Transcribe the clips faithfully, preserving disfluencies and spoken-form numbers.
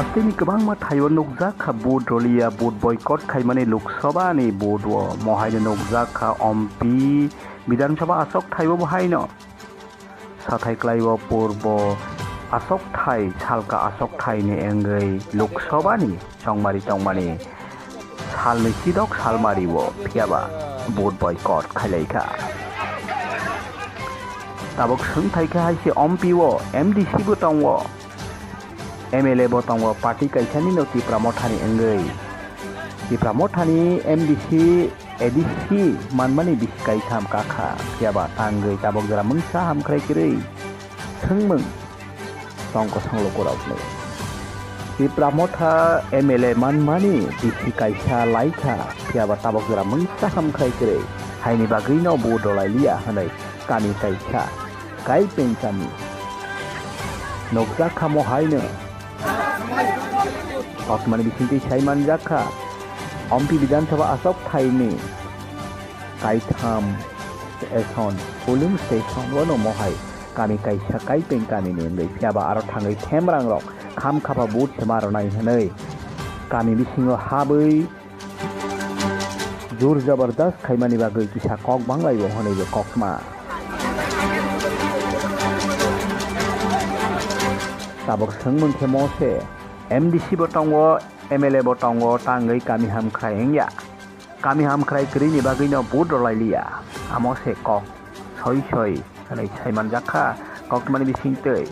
Tini kwbangma thaio nukjak kha vote rwliya, vote boycott khaimani Lok Sabha ni vote o. Mohaino nukjak kha M P, Bidhan Sabha aswk thaio bo haino. Sathai klaiwi purbo aswk thai, salka aswk thai ni wngwi Lok Sabha ni chongmari tongmani salni sidok salmari o, phiyaba vote boycott khailai kha. Tabuk swngthai khe hai se M P o, M D C bo tongo, M L A bo tongo, party kaisani no Tipra Mothani wngwi. Tipra Mothani M D C, A D C manmani bisi kaitham kakha, phiyaba tangwi tabuk jora mungsa hamkhrai kwrwi swngmung tong kosong lukurokni. Tipra Motha M L A manmani bisi kaisa laikha, phiyaba tabuk jora mungsa hamkhrai kwrwi haini bagwino vote rwlailiya hwnwi kami kaisa Kaipeng kami nukjak kha mo haino. Koktwmani bisingtwi sai manjak kha, M P Bidhan Sabha aswk thaini kaitham station, polling station wano mohai kami kaisa Kaipeng kamini wngwi, phiyaba aro thangwi themrangrok kham khapha vote se ma rwnai hwnwi kami bisingo habwi jur jabardast khaimani bagwi kisa kok banglaio hwnwi bo koktwma. Tabuk swngmung khe mo se, M D C bo tongo, M L A bo tongo, tangwi kami hamkhrai wngya. Kami hamkhrai kwrwini bagwino vote rwlailiya. Amo se kok soi soi hwnwi sai manjak kha koktwmani bisingtwi.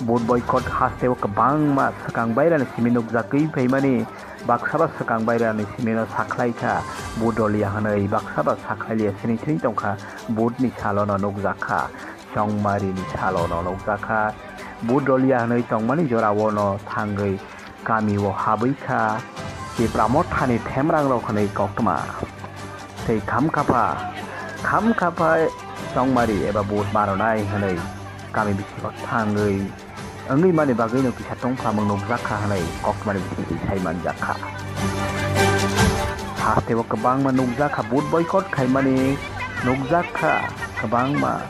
Vote boycott hasteo kwbangma swkang bairani simi nukjagwi phaimani, baksa ba swkang bairani simino sakhlai kha vote rwliya hwnwi, baksa ba sakhlailiya sini sini tongkha, vote ni salono nukjak kha, chongmarini salono nukjak kha, vote rwliya hwnwi tongmani joraono thangwi kamio habwi kha, Tipra Mothani themrangrok hwnwi koktwma. Tei kham khapha, kham khapha chongmari eba vote ma rwnai hwnwi kami bisingo thangwi wngwi mani bagwino kisa tongphamung nukjak kha hwnwi koktwmani bisingtwi sai manjak kha. Hasteo kwbangma nukjak kha, vote boycott khaimani nukjak kha kwbangma.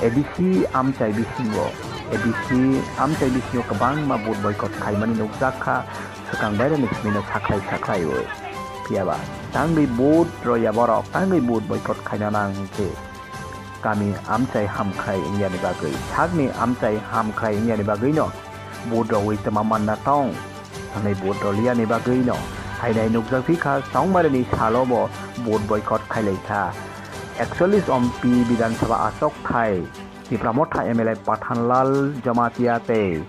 A D C amchai bisingo, A D C amchai bisingo kwbangma vote boycott khaimani nukjak kha, swkang bairani simino sakhlai sakhlaiwi. Phiyaba tangwi vote rwya borok, tangwi vote boycott khaina nang hwnkhe kami amchai hamkhrai wngyani bagwi, sakni amchai hamkhrai wngyani bagwino vote rwui twma manna tong hwnwi vote rwliyani bagwino hainai nukjakphi kha, chongmarini salo bo vote boycott khailai kha. Ekchollis M P Bidhan Sabha achok thai Tipra Motha M L A Pathanlal Jamatia tei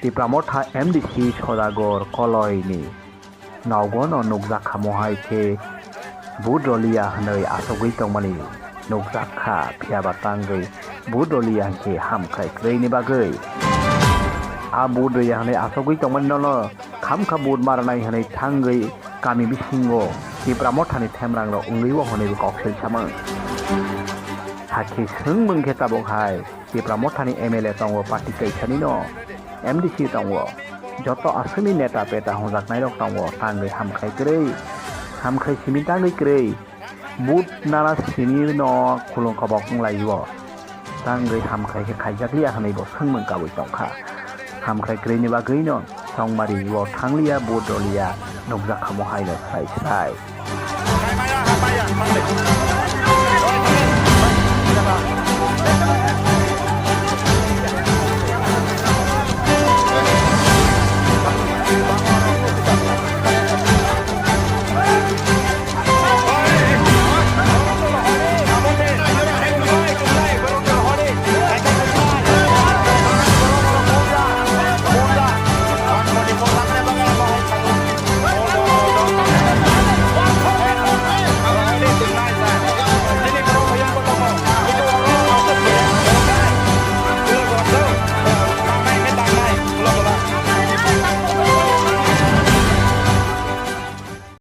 Tipra Motha M D C Sodagar Koloini nogo no nukjak kha, mohai khe vote rwliya hwnwi achugwi tongmani nukjak kha, phiyaba tangwi vote rwliya hwnkhe hamkhrai kwrwini bagwi. A vote rwya hwnwi achugwi tongmani nono khamkha vote ma rwnai hwnwi thangwi kami bisingo Tipra Mothani themrangrok wngwi o hwnwi bo koksil samung. Hakhe swngmung khe tabuk hai Tipra Mothani M L A tongo, party kaisani no M D C tongo, joto aswkni neta peta hwnjaknairok tongo, tangwi hamkhrai kwrwi, hamkhrai simi tangwi kwrwi. Vote nana simi no khulum kobok wng lai o. Tangwi hamkhrai khe khaijak liya hwnwi bo swngmung kabui tong kha. Hamkhrai kwrwini bagwi no chongmari o thang liya, vote rw liya, nukjak kha mo hai no srai srai.